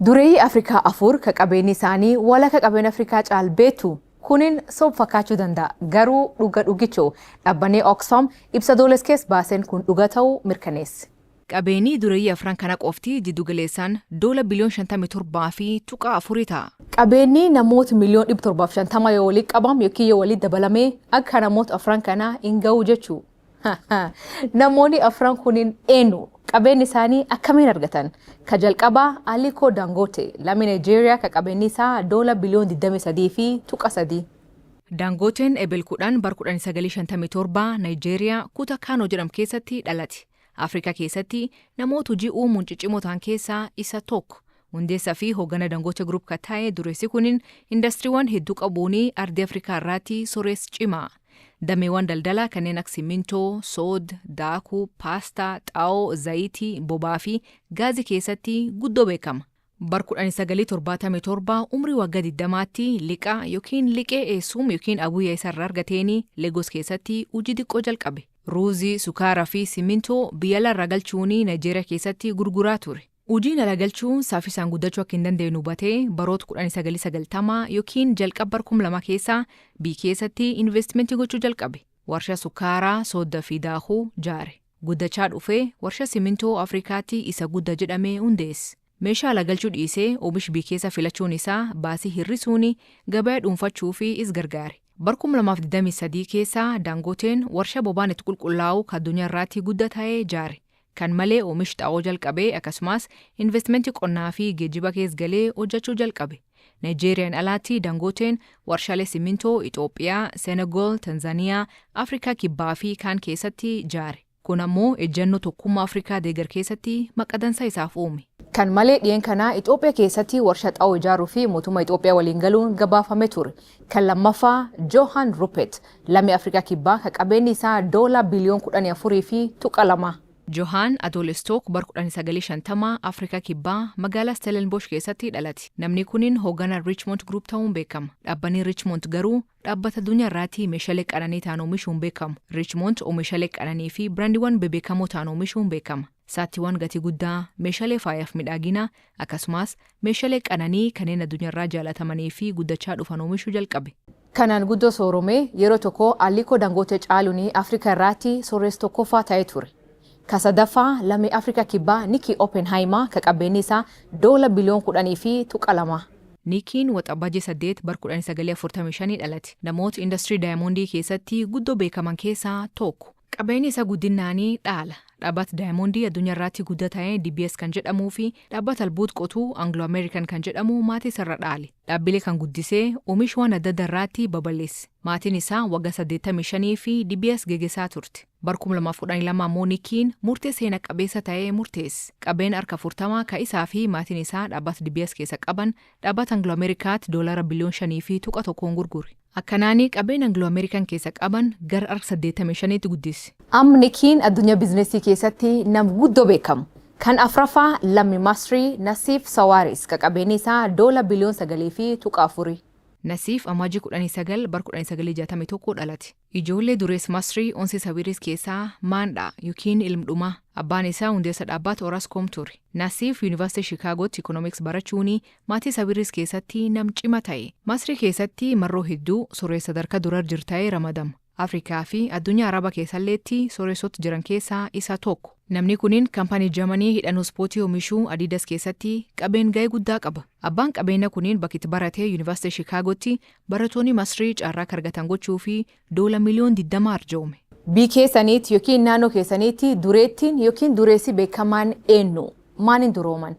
Dureeyyii Afrikaa afur ka qabeenyi isaanii walakka qabeenya Afrikaa caal beektu. Kunin soba fakkaachuu danda'a. Garuu dhuga dhugichoo dhaabbanni Oxfam ibsa Adoolessa keessa baaseen kun dhuga ta'uu mirkaneesse. Qabeenyi dureeyyii afran kana qofti jiddu galeessaan doola biliyoon 57 fi tuqaa afurii ta'a. Qabeenyi namoota miliyoon 750 yoo walitti qabam yookiin yoo walitti dabalamee akka namoota afran kanaa hin ga'u jechuu. Namoonni afran kunin eenyu? Qabeenyi isaanii akkamiin argatan? Ka jalqabaa Aliko Dangote, lammii Naayijeeriyaa ka qabeenyi isaa doola biliyoon 23 fi tuqa 3. Daangooteen Ebel 10 bar 1957 Naayijeeriyaa kutaa Kaanoo jedhamu keessatti dhalate. Afrikaa keessatti namoota hojii uumuun ciccimoo ta'an keessaa isa tokko. Hundeessaa fi hoogganaa Dangote Group kan ta'e dureessi kunin indastiriiwwan hedduu qabuun ardii Afrikaa irratti sooressa cimaa. Dameewwan daldalaa kanneen akka simintoo, sood, daakuu, paastaa, xaa'oo, zayitii, boba'aa fi gaazii keessatti guddoo beekama. Bar 1977 umrii waggaa 20tti liqaa yookiin liqee eessum yookiin abuyyaa isarraa argateen Leegos keessatti hojii xiqqoo jalqabe. Ruuzii, sukaaraa fi simintoo biyya alaarraa galchuun Naayijeeriyaa keessatti gurguraa ture. Hojiin ala galchuun saffisaan guddachuu akka hin dandeenye hubatee baroota 1990 yookiin jalqaba bara 2000 keessa biyya keessatti investimentii gochuu jalqabe. Warshaa sukkaaraa, sooddaa fi daakuu jaare. Guddachaa dhufee warshaa simintoo Afrikaatti isa guddaa jedhamee hundeesse. Meeshaa ala galchuu dhiisee oomisha biyya keessa filachuun isaa baasii hir'isuun gabaa dhuunfachuu fi is gargaare. Bara 2023 keessa Daangooteen warshaa boba'aan itti qulqullaa'u kan addunyaa irratti guddaa ta'e jaare. Kan malee oomisha xaa'oo jalqabee akkasumas investimentii qonnaa fi geejjiba keessa galee hojjechuu jalqabe. Naayijeeriyaan alaatti Daangooteen warshaalee simintoo Itoophiyaa, Senegaal, Tanzaaniyaa, Afrikaa Kibbaa fi kaan keessatti jaare. Kun ammoo ejjennoo tokkummaa Afrikaa deeggar keessatti maqadansa isaaf uume. Kan malee dhiyeen kanaa Itoophiyaa keessatti warshaa xaa'oo ijaaruu fi mootummaa Itoophiyaa waliin galuun gabaafame ture. Kan lammaffaa Johan Rupert, lammii Afrikaa Kibbaa ka qabeenyi isaa doola biliyoon 14 fi tuqa 2. Johaan Adoolessa 1 bar 1950 Afrikaa Kibbaa magaalaa Stellenbosch keessatti dhalate. Namni kunin hoogganaa Richmond Group ta'uun beekama. Dhaabbanni Richmond garuu dhaabbata addunyaa irratti meeshaalee qananii ta'an oomishuun beekamu. Richmond oomishaalee qananii fi biraandiiwwan bebeekamoo ta'an oomishuun beekama. Saattiiwwan gatii guddaa, meeshaalee faayaaf miidhaginaa akkasumas meeshaalee qananii kanneen addunyaarraa jaalatamanii fi guddachaa dhufan oomishuu jalqabe. Kanaan guddoo sooromee yeroo tokko Aliko Dangote caaluun Afrikaa irratti sooressa tokkoffaa ta'ee ture. Ka sadaffaa lammii Afrikaa Kibbaa Nikii Oppenheimer ka qabeenyi isaa doola biliyoon 10 fi tuqa 2. Nikiin Waxabajjii 8 bar 1945 dhalate. Namoota indastirii daayimondii keessatti guddoo beekaman keessaa tokko. Qabeenyi isaa guddinaanii dhaala. Dhaabbata daayimondii addunyaa irratti guddaa ta'e DBS kan jedhamuu fi dhaabbata albuud qotuu Anglo American kan jedhamu maatii isarra dhaale. Dhaabbilee kan guddisee oomisha waan adda addaa irratti babal'eesse. Maatiin isaa waggaa 85 fi DBS geggeessaa turte. Bar 2012 ammoo Nikiin murtee seena qabeessa ta'ee murteesse. Qabeen harka 40 ka isaa fi maatiin isaa dhaabbata DBS keessa qaban dhaabbata Anglo Amerikaatti doolara biliyoon 5 fi tuqa tokkoon gurgure. Akkanaani qabeen Anglo American keessa qaban gara harka 85tti guddise. Amma Nikiin addunyaa biizinesii keessatti nam guddoo beekamu. Kan afraffaa lammii Masrii Nasiif Sawaaris ka qabeenyi isaa doola biliyoon 9 fi tuqa 4. Nasiif Amajjii 19 bar 1961 dhalate. Ijoollee dureessa Masrii Onsi Sawiris keessaa Maandhaa yookiin ilmdhumaa. Abbaan isaa hundeessa dhaabbata Orascom ture. Nasiif Yuunivarsiitii Shikaagootti Ikoonomiks barachuun maatii Sawiris keessatti nam cima ta'e. Masrii keessatti marroo hedduu sooressa sadarkaa durar jir ta'ee ramadama. Afrikaa fi addunyaa Araba keessalleetti sooressota jiran keessaa isa tokko. Namni kunin kaampaanii Jarmanii hidhannoo ispoortii oomishuu Adidas keessatti qabeen ga'ee guddaa qaba. Abbaan qabeenya kunin bakki itti barate Yuunivarsiitii Shikaagootti barattoonni Masrii carraa akka argatan gochuu fi doola miliyoon 20 arjoome. Biyya keessaniitti yookiin naannoo keessaniitti dureettiin yookiin dureessi beekamaan eenyu? Maaliin durooman?